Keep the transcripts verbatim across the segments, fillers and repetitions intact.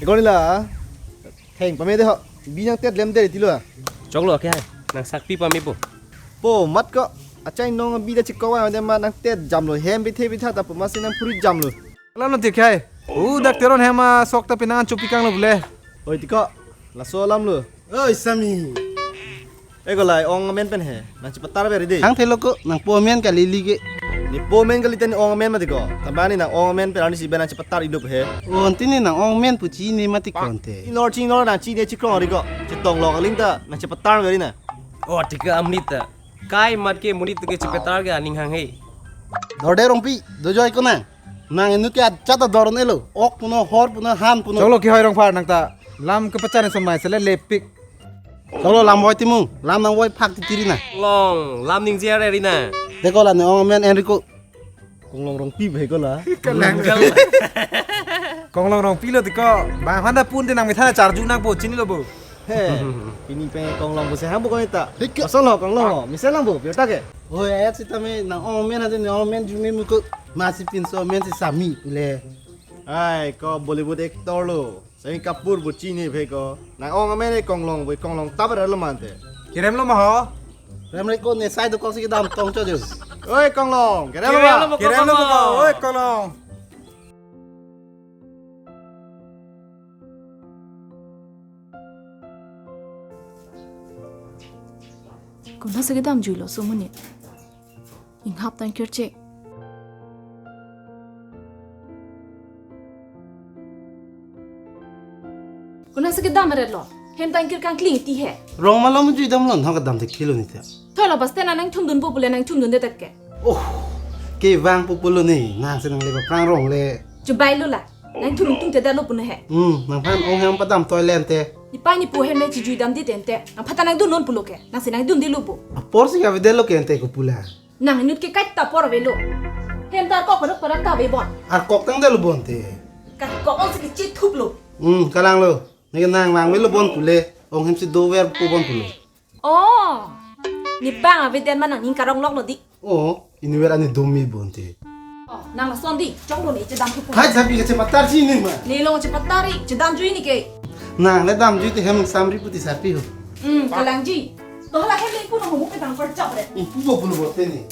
Gorila, theng pame de ho. Bi nangtet lemdet iti lo. Choklo ke hai. Nang sakpi pame po. Po mat ko. Achai nong bi da chikok wa de ma nangtet jamlo. Hem bithe bitha ta po ma si nang phuri jamlo. Alam lo tik hai. U dak teron hem asok ta pinangan chopi kanglo bule. Oi tiko. Laso alam lo. Oi Sami. Eko lai ong amen pen he. Nang chepatar beri de. Hang thelo ko nangpo amen kali li ke. Nepo amen kali teni ong amen mati ko. Tambah ni nang ong amen pen ani si ben nang chepatar idup he. O anti ni nang ong amen pu chini mati ko ante. Chinor chinor nang chini chikrong ri ko. Chetong lo kaling ta nang chepatar beri na. O tik ke amrit ta. Kai mat ke monit ke chepatar ke aning hang he. Dorde Rongpi, dojoi ko nang. Nang inut ke achat ador un-elo. Ok puno, hor puno, han puno. Choklo ke hoi Rongphar nang ta. Lam kepachan son mai sele lepik. Choklo lam hoi timu. Lam nang hoi phak titiri na. Long, lam ningje are ri na. Deko la ne ong amen Enrico. Konglong Rongpi bhai ko la. Konglong Rongpi lo tiko. Bang handa pun te nang methana charju nang po chini lo bo. He, pini pen konglong bo se hang bo ko ta. Hei, ke- Asal lo konglong ho, misal lang bo, biota ke. Oi, ayat sitame nang ong amen ate nang ong amen jumi muko. Masi pinso amen si Sami le. Ai, ko Bollywood actor lo. Sami Kapoor bo chini phe ko. Nang ong amen e konglong bo, konglong tabar lo mante. Kerem lo ma ho. Rem re ko ne sai do ko si kedam tong cho jo. Oi konglong, kerem lo ma. Kerem lo ma, oi konglong. Konat si kedamjui lo so monit. Inghap tangkir che. Konat si kedam ret lo. Hem tangkir kangkling ti he. Rong malom jui dam lon ho kedam te kilo ni te. Thoi lo bas te na nang thumdun po pule nang thumdunde tet ke. Oh, kevang po pulo ni, nang si nang le prang rong le. Chubai lo la. Nang thum tung te da lo pune he. Hmm, nangphan ong hem padam toi le ante. Ni pa ni po hem le chijui dam di te ante. Nang phata nang dun non pulo ke. Nang si nang dun di lo po. Apor si kave de lo ke ante ko pula. Nang inut ke kai ta por avelo. Hem ta arkok parak parak ta ave bon. Arkok tang de lo bon te. Ka kok ong si ke chithup lo. Hmm, kalang lo. Neke nang vangve lo bon pule. Ong hem si dover po bon pulo. Oh, ni bang ave den ma nangning karong lok lo di. Oh, ini ver ani dumi bon te. Oh, nang lason di, choklo ne chedam thupo. Hai, tapi ke chepatar si ni ma. Ne long chepatar i, chedamjui ni ke. Nang le damjui te hem samri puti sarpi ho. Hmm, kalangji. To hala hem le puno homu ke dam kar chap re. Ipu bo pulo bo te ni.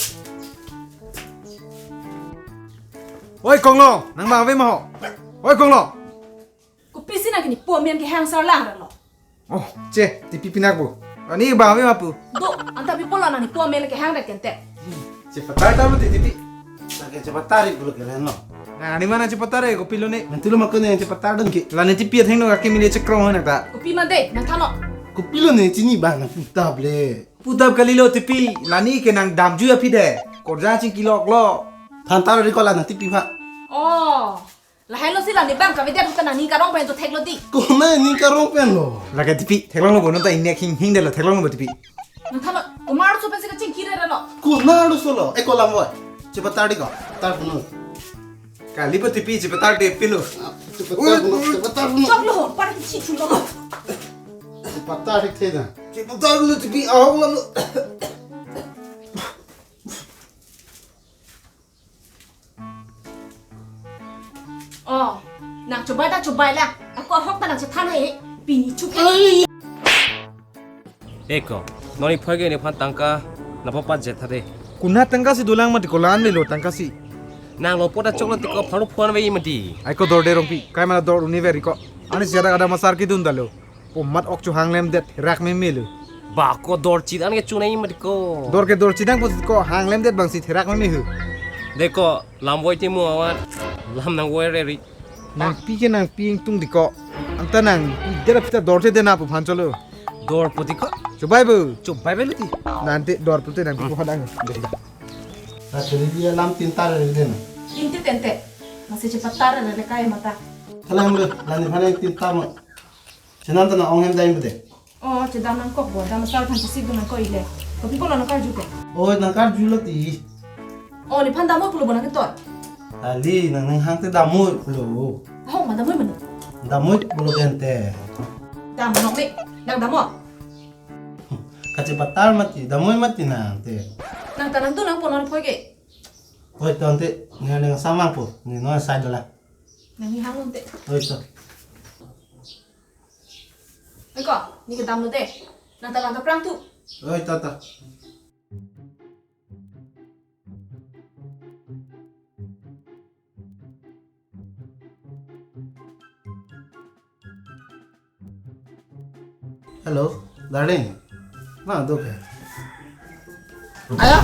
Oi, konglong, nang bang ave ma ho. Oi, konglong. Kopi si nang ke nepo amen kehang sarlang lo. Oh, che, tipi pinak bo. Ani bang ave ma pu. Do, anta pi pulo nang nepo amen kehang ret ke ante. Chepatar ta lo ti tipi. Lake chepatar ik pulo ke leno. Nang ani mana chepatar e, kopilo ne. Nanti lo ma ko ne chepatar dong ke. La ne tipi atheng no kake mile chekrong ho nang ta. Kopi ma de, nang thanlo. Kopilo ne chini bang nang putap le. Putap kali lo tipi, la ne ke nang damjui aphi de. Korja chingki lok lo. Than ta ri ko la nang tipi pha. Oh. Lahai lo si la ne bang kave det ta nangning karong pen to thek lo di. Ko nangning karong pen lo. Lake tipi, theklong lo bo non ta inek hing hing de lo theklong lo bo tipi. Nang thanlo, komat arloso pen si kachingki re lo. Komat arloso lo, e ko lam voi. Chepatar di ko, tar puno. Kali bo tipi, chepatar de pilo. Chepatar puno, chepatar puno. Choklo, par ki chi chulo. Chepatar di the na. Chepatar puno tipi, ahok lam lo. Oh, nang chubai ta chubai la. Ako ahok ta nang chethan he. Pini chuke. Eko, noni phoi ke nephan tangka nangpapat jet thade. Konat tangka si dolang mati ko lan melo tangka si. Nang lo pota choklo tiko pharo phuan ve mati. Ai ko dorde Rongpi, kai mana dor uni veri ko. Ani siada kada masar kidun dalo. Po mat ok chu hang lemdet therak meme lo. Ba ko dor chit an ke chunai mati ko. Dor ke dor chit ang po ko hang lemdet bang si therak meme hu. Deko lam voi timu awan. Lam nang voi re ri. Nangpi ke nangpi ingtung di ko. Anta nangpi dera pita dor te dena po phan cholo. Dor po di ko. Chubai bo. Chubai bo lo ti. Nante dor po te nangpi po hadang. Na chuli dia lam tinta re den. Tinti tente. Masih cepat tar re kai mata. Thalang lo, la nephan tinta mo. Chenan ta nang ong hem dai mede. Oh, chedam nangkok bo, dam asar than chisik do nangkok ile. Kopi pulo nangkarju ke? Oh, nangkarju lo ti. Oh, nephan damoi pulo bo nang ketoi. Kali, nang ning hang te damoi pulo. Oh, ma damoi mani. Damoi pulo gente. Dam nok ni, nang damo. Kachepatar mati, damoi mati nang te. Nang ta nangdun nangpo non phoi ke. Oi, tante, ne nang samang po, ne non sai dola. Nangning hang non te. Oi, to. Oi ko, ne kedamlo de. Nang ta lang ta prang tu. Oi, ta ta. Hello, darling. Na, do ke? Aya,